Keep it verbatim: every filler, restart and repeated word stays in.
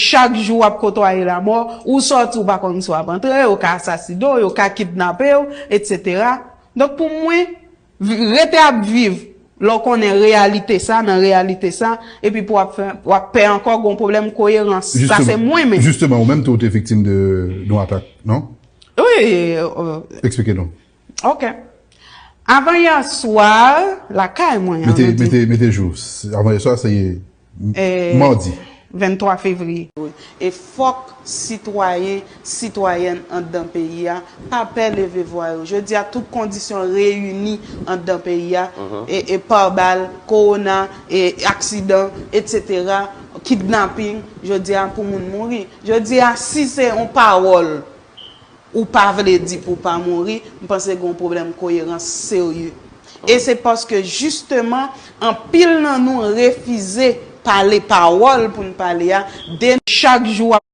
Chak jou w ap kotwaye lanmò, ou sòti ou pa konn si w ap antre, yo ka asasine w, yo ka kidnape w, etsetera. Donk pou mwen, vi- rete ap viv lè w konnen reyalite sa, nan reyalite sa, epi pou w ap fè, w ap pè ankò, gon pwoblèm koyerans. Sa se mwen menm. Jisteman, ou menm tou ou te viktim de yon atak, non? Wi, euh, Eksplike nou. Ok. Avan yè swa, lakay mwen an, Mete, nou di mete, mete jou. Avan yè swa, se madi. venntwa fevriye. E fòk sitwayen, sitwayèn anndan peyi a pa pè leve vwa yo. Jodi a, tout kondisyon reyini anndan peyi a, e, e pabal, kowona, e aksidan, etsetera, kidnaping, jodi a pou moun mouri. Jodi a, si se yon pawòl ou pa vle di pou w pa mouri, m panse gen yon pwoblèm koyerans serye. E se paske jisteman, anpil nan nou refize pale pawòl pou n pale a, de chak jou w ap